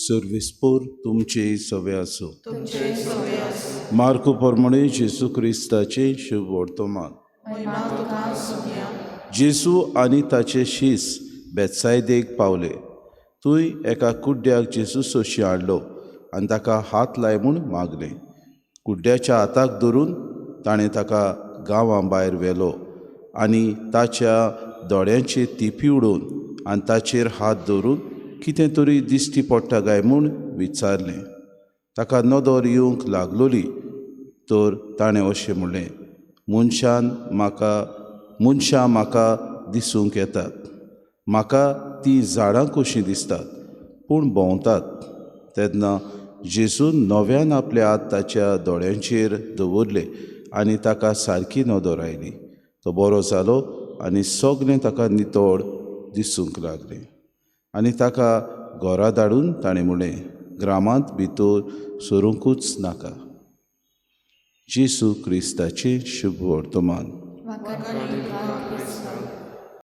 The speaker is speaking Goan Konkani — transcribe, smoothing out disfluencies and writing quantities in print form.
सर्विसपूर तुमचे सवे आसूं. मार्कू प्रमाणे जेजू क्रिस्ताचे शुभ वर्तमान. जेजू आनी ताचे शीस बेतसायदेक पावले. थंय एका कुड्ड्याक जेजू सोशी हाडलो आनी ताका हात लाय म्हूण मागलें. कुड्ड्याच्या हाताक धरून ताणें ताका गांवां भायर व्हेलो आनी ताच्या दोळ्यांचेर तिपी उडोवन आनी ताचेर हात दवरून कितें तरी दिश्टी पडटा काय म्हूण विचारलें. ताका नदर येवंक लागलोली तर ताणें अशें म्हणलें, मनशान म्हाका मनशां म्हाका दिसूंक येतात, म्हाका तीं झाडां कशीं दिसतात पूण भोंवतात. तेन्ना जेजून नव्यान आपले हात ताच्या दोळ्यांचेर दवरले आनी ताका सारकी नदर आयली. तो बरो जालो आनी सगळें ताका नितळ दिसूंक लागलें. आनी ताका घरा धाडून ताणें म्हणलें, ग्रामांत भितर सरूंकूच नाका. जेजू क्रिस्ताचें शुभ वर्तमान. वाखाणणी तुका क्रिस्तांव.